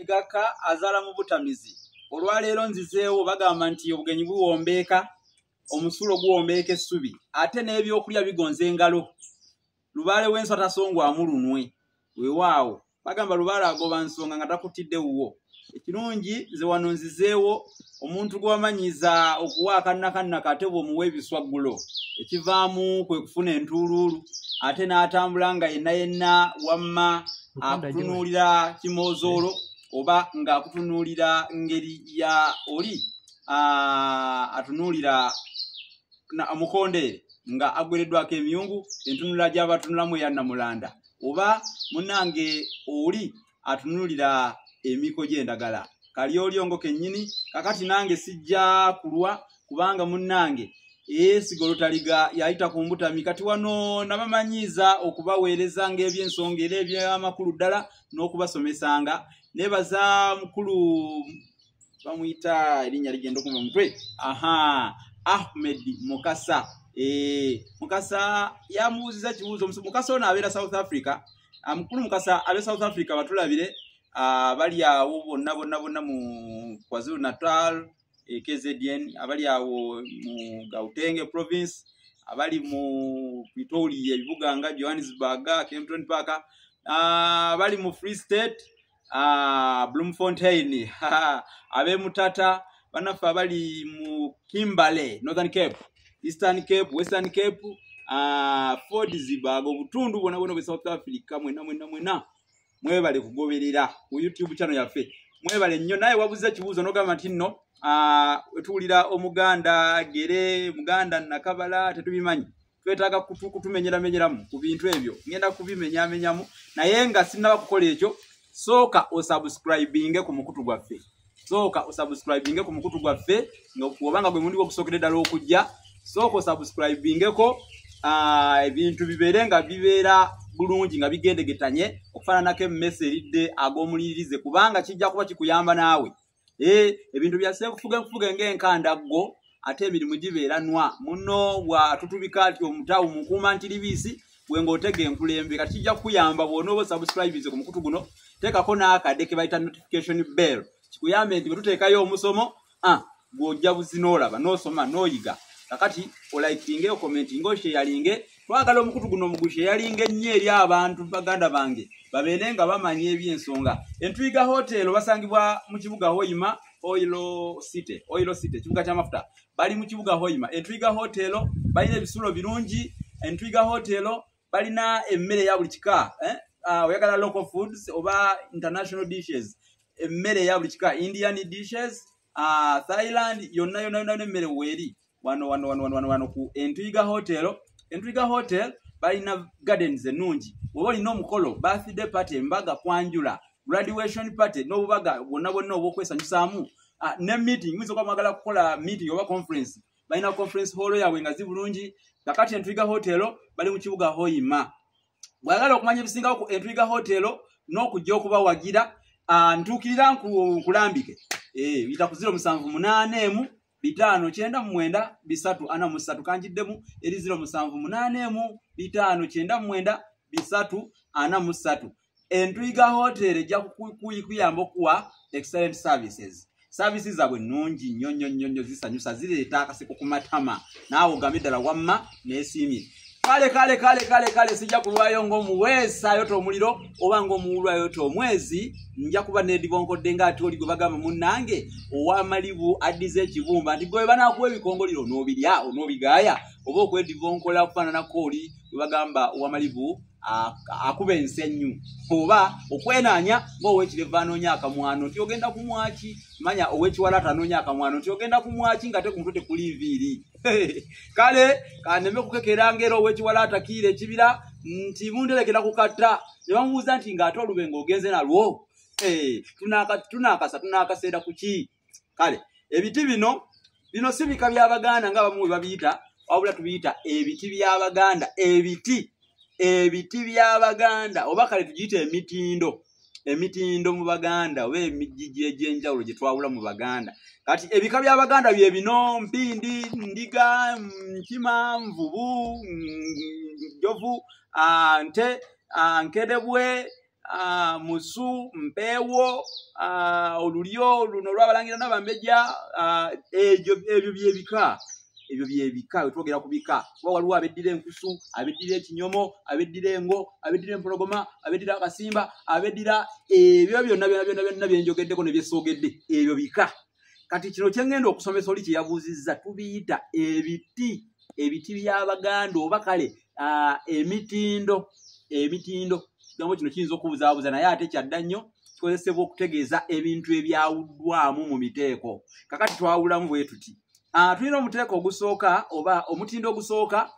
Gakka azaala mu butamizi. Olwaleero nzizeewo bagamba nti obugenyi buwombeeka, omusulo guwombeeka essubi, ate n'ebyokulya bigonza engalo. Lubaale w'enswa tasongwamu lunwe. Weewaawo bagamba lubaale agoba nsonga nga takutidde wuwo. Ekirungi nze wano nzizeewo omuntu gwe wamanyiza okuwa akannakannaka ate bw'omuwa ebiswaggulo ekivaamu kwe kufuna entuuluulu ate n'atambula nga yenna yenna wamma akutunuulira kimoozoolo oba ng'akutunuulira ngeri ya oli atunuulira omukondeere nga aggwereddwako emyungu entunula gy'abatunulamu eya Namulanda oba munnange oli atunuulira emiko gy'endagala kalyolyongo kennyini. Kakati nange sijja kulwa kubanga munnange eesiga olutaliga yayita ku mbutami. Kati wano nabamanyiiza okubaweerezanga ebyensonga era ebyamakulu ddala n'okubasomesanga. Nebaza mukulu bamuyita erinnya ligenda okumva mutwe, aha, Ahmed Mukasa. Mukasa yamubuuziza kibuuzo. Mukasa ono abeera South Africa. Mukulu Mukasa abe South Africa batulabire, bali awo bonna bonna bonna mu KwaZulu Natal, KZN, abali awo mu Gauteng province, abali mu Pretoria, ebibuga nga Johannesburg, Kempton Park, abali mu Free State, Bloemfontein, ab'e Mutata, bannaffe abali mu Kimberley, Northern Cape, Eastern Cape, Western Cape, Fordsburg, obutundu bwonna bwonna bwe South Africa, mwena mwena mwena mwebale kugoberera ku YouTube channel yaffe, mwebale nnyo. Naye wabuze ekibuuzo n'ogamba nti nno wetuwulira Omuganda gere Muganda Nakabala tetubimanyi, twetaaga kutumenyeramenyeramu ku bintu ebyo. Ngenda kubimenyamenyamu, naye nga sinnaba kukola ekyo, sooka osubscribinge ku mukutu gwaffe, sooka osubscribinge ku mukutu gwaffe. Obanga gwe mundi gwokusookera ddala okujja, sooka osubscribingeko, ebintu bibeere nga bibeera bulungi nga bigendegetanye okufaananako emmese eridde ag'omuliririze, kubanga kijja kuba kikuyamba naawe. Ebintu bya senkufuge nkufuge ng'enkandaggo, ate emirimu gibeera nwa muno bwatutubika nti omutawu mukuuma nti libiisi bwe ng'otega enkulembe. Kati kijja kukuyamba bw'onooba osubscribinze ku mukutu guno, teekako n'akadde ke bayita notification bell, kikuyambe nti bwe tuteekayo omusomo, gw'ojja buzi n'olaba n'osoma n'oyiga. Kakati olikinge, okomentinge, osheyalinge. Twagala omukutu guno mugusheyalinge nnyo eri abantu baganda bange babeere nga bamanya ebyensonga. Entwiga Hotel basangibwa mu kibuga Hoima, Oil City, Oil City, ekibuga ky'amafuta. Bali mu kibuga Hoima. Entwiga Hotel balina ebisulo birungi. Entwiga Hotel balina emmere ya buli kika, eh? Oyagala local foods oba international dishes, emmere ya buli kika, Indian dishes, Thailand, yonna yonna yonna emmere weeri wano wano wano wano wano ku Entwiga Hotel. Entwiga Hotel balina gardens ennungi. Bw'oba olina omukolo, birthday party, embaga, kwanjula, graduation party n'obubaga bwonna bwonna obw'okwesanyusaamu, ne meeting, muyinza okuba mwagala kukola meeting oba conference, balina conference hall yaabwe nga zi bulungi. Kakati Entwiga Hotel bali mu kibuga Hoima. Bw'ayagala okumanya ebisingawo ku Entwiga Hotel n'okujja okubawagira, ntuukirira nkulambike, yita ku 0781 599 343. Kanjiddemu eri 0781 599 343. Entwiga Hotel ejja kuyamba okuwa excellent services. Services zaabwe nnungi nnyo nnyo nnyo nnyo, zisanyusa, zireeta akaseko ku matama naawe ogambe ddala wamma neesiimye. Kale kale kale kale kale, sijja kulwayo ng'omuweesa ayota omuliro oba ng'omuwulwa ayota omwezi. Nja kuba needibonkodde ng'ate oli gwe bagamba munnange ow'amalibu addiza ekibumba nti gwe banaakuwa ebikongoliro onoobirya onoobigaaya, oba okwedibonkola okufaananako oli gwe bagamba ow'amalibu akuba ensenyu, oba okwenaanya ng'owekirevu anoonya akamwano nti ogenda kumwaki, manya owekiwalaata anoonya akamwano nti ogenda kumwaki nga te ku mutwe tekuli nviiri. Kale kaneme kukekera ngera owekiwalaata kiira ekibira nti munterekera ku katta ne bamubuuza nti ng'ate olubengo ogenze nalwo, tunaakasa tunaakaseera ku ki? Kale ebiti bino bino si bika by'Abaganda nga abamu bwe babiyita, wabula tubiyita ebiti by'Abaganda, ebiti by'Abaganda, oba kale tugiyite emitindo, emitindo mu Baganda, oba emigigi egy'enjawulo gye twawula mu Baganda. Kati ebika by'Abaganda bye bino: mpindi, ndiga, nkima, nvubu, njovu, nte, nkerebwe. Musu, Mpeewo, olulyo luno olw'abalangira n'abambejja, ebyo byebika. Ebyo byebika. Wetwogera ku bika, kuba waliwo abeddira enkusu, abeddira ekinyomo, abeddira engo, abeddira empologoma, abeddira akasimba, abeddira ebyo byonna byonna byonna byonna byenjogeddeko ne byesoogedde, ebyo bika. Kati kino kye ŋŋenda okusomesa oli kye yabuuzizza, tubiyita ebiti, ebiti by'Abaganda oba kale emitindo. Emitindo, ekigambo kino kiyinza okubuzaabuza naye ate kyadda nnyo, kikozesebwa okutegeeza ebintu ebyawuddwamu mu miteeko. Kakati twawulamu bwe tuti. Tulina omuteeko ogusooka oba omutindo ogusooka,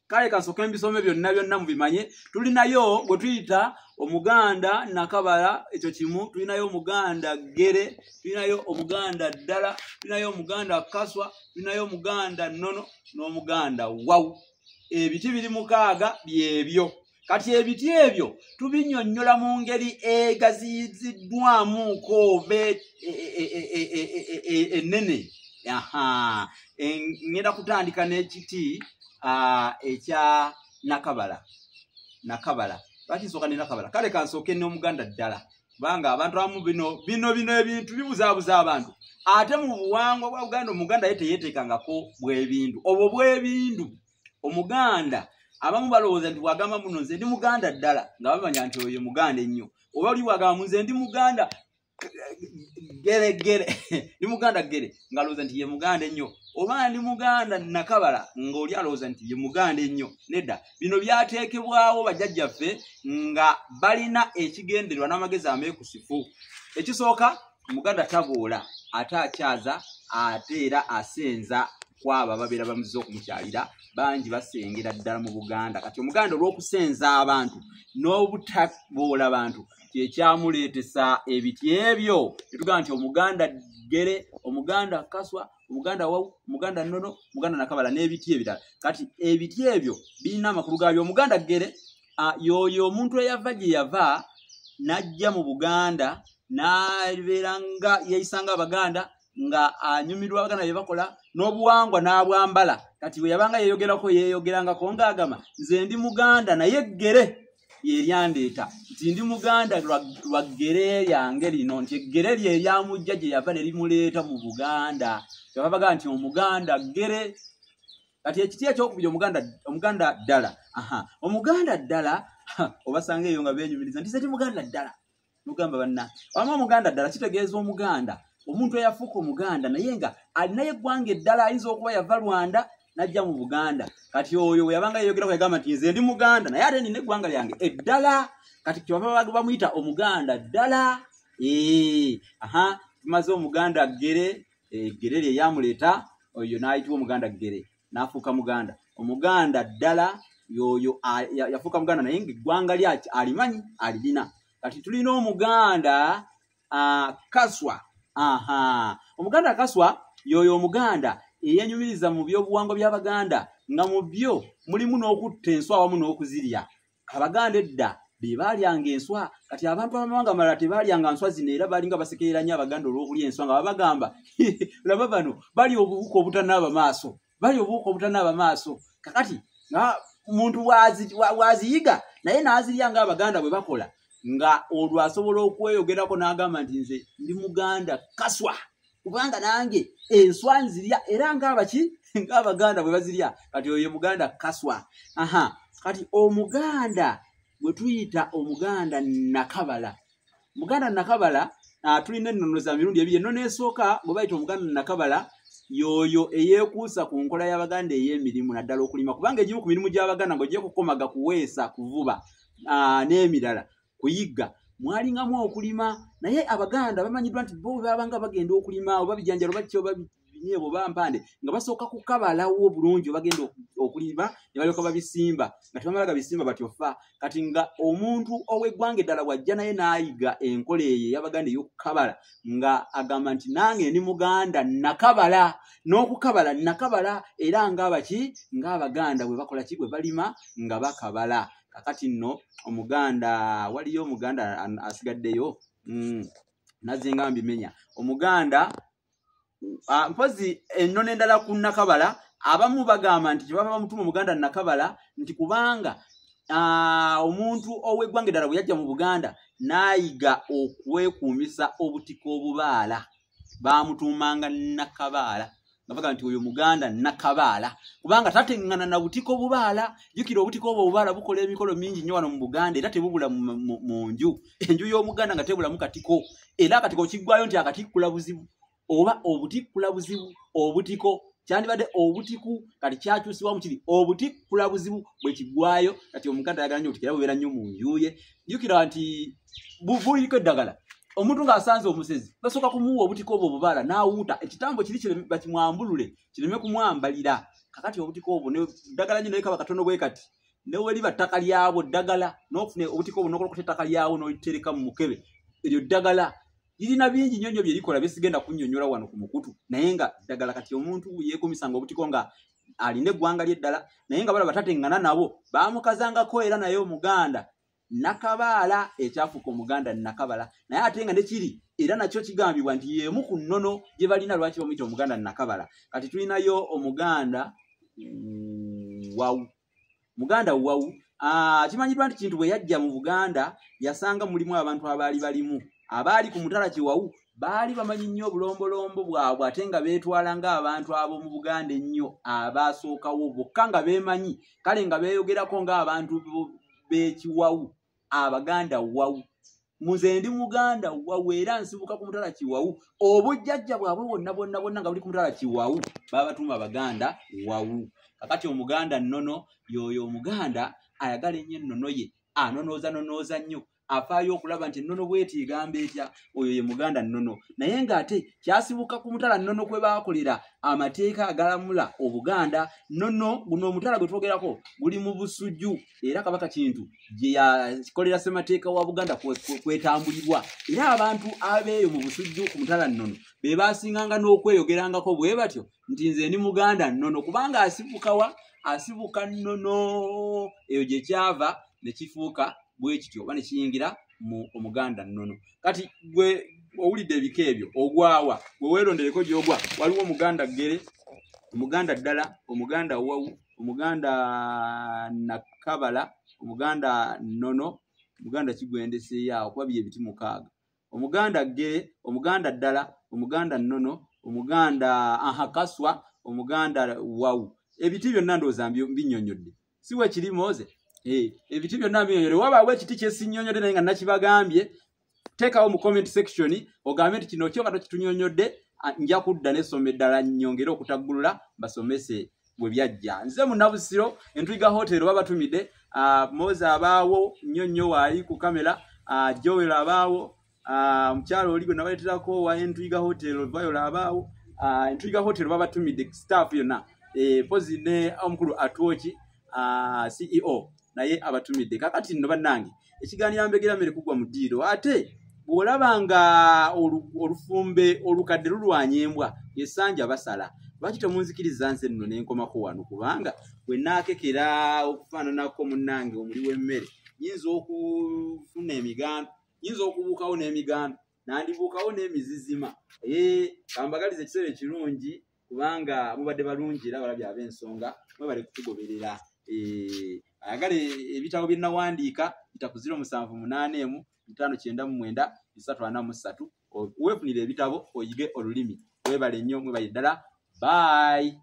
kale kansooke mbisome byonna byonna mubimanye. Tulinayo gwe tuyita Omuganda Nakabala, ekyo kimu. Tulinayo Omuganda Ggere, tulinayo Omuganda Ddala, tulinayo Omuganda Kaswa, tulinayo Omuganda Nnono n'Omuganda Wawu. Ebiti biri 6 byebyo. Kati ebiti ebyo tubinnyonnyola mu ngeri egaziyiziddwamuko oba ennene. Aha, ngenda kutandika n'ekiti ekya Nakabala. Nakabala. Lwaki nsooka ne Nakabala? Kale kansooke n'Omuganda Ddala, kubanga abantu abamu bino bino bino ebintu bibuzaabuza abantu. Ate mu buwangwa bwa Buganda, Omuganda ye teyeeteekangako bwebindu. Obwo bwebindu Omuganda abamu balowooza nti bw'agamba muno nze ndi Muganda ddala, nga bamanya nti oyo Muganda ennyo. Oba oli bw'agamba nze ndi Muganda gere gere, ndi Muganda gere, ng'alowooza nti ye Muganda ennyo. Oba ndi Muganda Nakabala, ng'oli alowooza nti ye Muganda ennyo. Nedda, bino byateekebwawo bajjajjaffe nga balina ekigendererwa n'amagezi ameekusifu. Ekisooka, Omuganda taboola, ate akyaza, ate era asenza kwabo ababeera bamuzze okumukyalira. Bangi basengera ddala mu Buganda. Kati Omuganda olw'okusenza abantu n'obutaboola bantu kyekyamuleetesa ebiti ebyo. Tetugamba nti Omuganda Ggere, Omuganda Kaswa, Omuganda Wawu, Omuganda Nnono, Omuganda Nakabala n'ebiti ebirala. Kati ebiti ebyo birina amakulu gaabyo. Omuganda Ggere y'oyo omuntu eyava gye yava n'ajja mu Buganda n'abeera nga yeeyisa ng'Abaganda, nga anyumirwa Abaganda bye bakola n'obuwangwa n'abwambala. Kati bwe yabanga yeeyogerako, yeeyogerangako ng'agamba nze ndi Muganda naye Ggere lye lyandeeta, nti ndi Muganda lwa ggere lyange lino, nti eggere lye lyamujja gye yava ne limuleeta mu Buganda. Kyava bagamba nti Omuganda Ggere. Kati ekiti ekyokubiri, Omuganda Ddala. Aha, Omuganda Ddala obasanga eyo nga beenyumiriza nti nze ndi Muganda ddala. Nogamba banna wamu Omuganda ddala kitegeeza Omuganda, omuntu eyafuuka Omuganda naye nga alinayo eggwanga eddala, ayinza okuba yava Rwanda n'ajja mu Buganda. Kati oyo bwe yabanga yeeyogerako yagamba nti nze ndi Muganda naye ate nina eggwanga lyange eddala. Kati kyebava bamuyita Omuganda Ddala. Aha, tumaze Omuganda Ggere, eggere lye lyamuleeta oyo n'ayitibwa Omuganda Ggere n'afuuka Muganda. Omuganda Ddala y'oyo yafuuka Muganda naye ng'eggwanga lye alimanyi, alirina. Kati tulina Omuganda Kaswa. Aha, Omuganda Kaswa y'oyo Omuganda eyenyumiriza mu byobuwangwa by'Abaganda, nga mu byo mulimu n'okutta enswa awamu n'okuzirya. Abaganda edda be baalyanga enswa. Kati abantu ab'amawanga amalala tebaalyanga nswa zino, era baalinga basekerera nnyo Abaganda olw'okulya enswa, nga babagamba laba bano balya obuwuka obutanaaba maaso, balya obuwuka obutanaaba maaso. Kakati nga omuntu bw'aziyiga naye n'azirya ng'Abaganda bwe bakola, nga olwo asobola okweyogerako n'agamba nti nze ndi Muganda Kaswa, kubanga nange enswa nzirya era ng'abaki ng'Abaganda bwe bazirya. Kati oyo ye Muganda Kaswa. Aha, kati Omuganda bwe tuyita Omuganda Nakabala. Muganda Nakabala, tulina ennono za mirundi ebiri. Ennono esooka bwe bayita Omuganda Nakabala y'oyo eyeekuusa ku nkola y'Abaganda ey'emirimu, naddala okulima, kubanga egimu ku mirimu gy'Abaganda ng'ogiye kukomaga, kuweesa, kuvuba, n'emirala, kuyigga, mwalingamu okulima. Naye Abaganda bamanyiddwa nti bo bwe babanga bagenda okulima oba bijanjalo oba ki oba binyeebwa oba mpande, nga basooka kukabalawo bulungi bagenda okulima ne balyoka babisimba, nga tebamala gabisimba batyo fa. Kati nga omuntu ow'eggwanga eddala bw'ajja naye n'ayiga enkola eyo ey'Abaganda ey'okukabala, nga agamba nti nange ndi Muganda nakabala, n'okukabala nakabala, era ng'abaki ng'Abaganda bwe bakola ki, bwe balima nga bakabala. Kakati nno Omuganda, waliyo Omuganda asigaddeyo, nazze nga mbimenya. Omuganda mpozi ennono endala ku Nakabala, abamu bagamba nti kyebava bamutuma Omuganda Nakabala nti kubanga Omuntu ow'eggwanga eddala bwe yajja mu Buganda n'ayiga okwekuumisa obutiko obubaala, baamutuumanga Nakabaala, nga bagamba nti oyo Muganda Nakabaala kubanga tateŋŋana na butiko bubaala. Jjukira obutiko obwo obubaala bukola emikolo mingi nnyo wano mu Buganda, era tebubula mu nju. Enju y'Omuganda nga tebulamu katiko, era akatiko kiggwayo nti akatikkula buzibu oba obutikkula buzibu. Obutiko kyandibadde obutiku, kati kyakyusibwamu kiri obutikkula buzibu bwe kiggwayo. Kati Omuganda ayagala nnyo obutiko era bubeera nnyo mu nju ye. Jjukira nti buliko eddagala. Omuntu ng'asanze omusezi basooka kumuwa obutiko obwo obubaala n'awuuta ekitambo kiri bakimwambulule kireme kumwambalira. Kakati obutiko obwo ddagala nnyo, naye kaba katono bwe kati, ne we liba ttaka lyabwo ddagala, n'ofuna obutiko obwo n'okolokota ettaka lyabwo n'olitereka mu mukebe, eryo ddagala lirina bingi nnyo nnyo bye likola bye sigenda kunnyonnyola wano ku mukutu, naye nga ddagala. Kati omuntu yeekuumisanga obutiko nga alina eggwanga ly'eddala, naye nga balaba tateŋŋana nabo, baamukazangako era naye Omuganda Nakabaala, ekyafuuka Omuganda Nakabala. Naye ate nga nekiri era nakyo kigambibwa nti y'emu ku nnono gye balina lwaki bamuyita Omuganda Nakabala. Kati tulinayo Omuganda Wawu. Muganda Wawu kimanyiddwa nti Kintu bwe yajja mu Buganda yasanga mulimu abantu abaali balimu abaali ku mutala Kiwawu, baali bamanyi nnyo obulombolombo bwabwe, ate nga beetwala ng'abantu ab'omu Buganda ennyo abaasookawo bokka, nga beemanyi, kale nga beeyogerako ng'abantu b'Ekiwawu, Abaganda Wawu. Muze ndi Muganda Wawu era nsibuka ku mutala Kiwawu. Obujjajja bwabwe bwonna bwonna bwonna nga buli ku mutala Kiwawu, baabatuuma Abaganda Wawu. Kakati Omuganda Nnono y'oyo Omuganda ayagala ennyo ennono ye, anonooza nonooza nnyo, afaayo okulaba nti ennono bw'eti egamba etya, oyo ye Muganda Nnono. Naye ng'ate kyasibuka ku mutala Nnono kwe baakolera amateeka agalamula Obuganda. Nnono guno omutala gwe twogerako guli mu Busujju, era Kabaka Kintu gye yakolera ssemateeka wa Buganda kwetambulibwa. Era abantu abeeyo mu Busujju ku mutala Nnono be baasinganga n'okweyogerangako bwe batyo nti nze ndi Muganda Nnono, kubanga asibuka wa? Asibuka Nnono. Eyo gye kyava ne kifuuka bwe kityo oba ne kiyingira mu Omuganda Nnono. Kati gwe owulidde ebika ebyo ogwawa, gwe weerondereko gy'ogwa. Waliwo Omuganda Ggere, Omuganda Ddala, Omuganda Wawu, Omuganda Nakabala, Omuganda Nnono, Omuganda kigwendeseeyaawo kuba bye ebiti 6. Omuganda Ggere, Omuganda Ddala, Omuganda Nnono, Omuganda Kaswa, Omuganda Wawu. Ebiti byonna ndowooza mbinnyonnyodde, si we kiri Moze? Ebiti byonna mbinnyonnyodde. Wabaawo ekiti kye sinnyonnyodde naye nga nakibagambye, teekawo mu comment section ogambe nti kino kyo nga tokitunnyonnyodde, nja kudda n'essomo eddala nnyongere okutaggulula mbasomese bwe byajja. Nze Munnabusiro, Entwiga Hotel babatumidde, Moze abaawo nnyo nnyo waali ku kamera, Joel abaawo, omukyala oli gwe nabaleeterako wa Entwiga Hotel, Viola abaawo. Entwiga Hotel babatumidde staff yonna, pozi ne omukulu Atwoki, CEO naye abatumidde. Kakati nno bannange, ekiganiro mbegera mmere kugwa mu ddiiro. Ate bw'olaba nga olufumbe olukadde lulwanya embwa, essanja basala. Lwaki temunzikiriza nze nno ne nkomako wano? Kubanga bwe naakekera okufaananako munnange omuli w'emmere, nyinza okufuna emigando, nyinza okubuukawo n'emigando, nandibuukawo n'emizizima. Kambagalize ekiseera ekirungi kubanga mubadde balungi era balabye ab'ensonga, mwebale kutugoberera. Ayagala ebitabo bye nawandiika yita ku 0781 599 343, weefunire ebitabo oyige olulimi. Mwebale nnyo, mwebale ddala. Bye.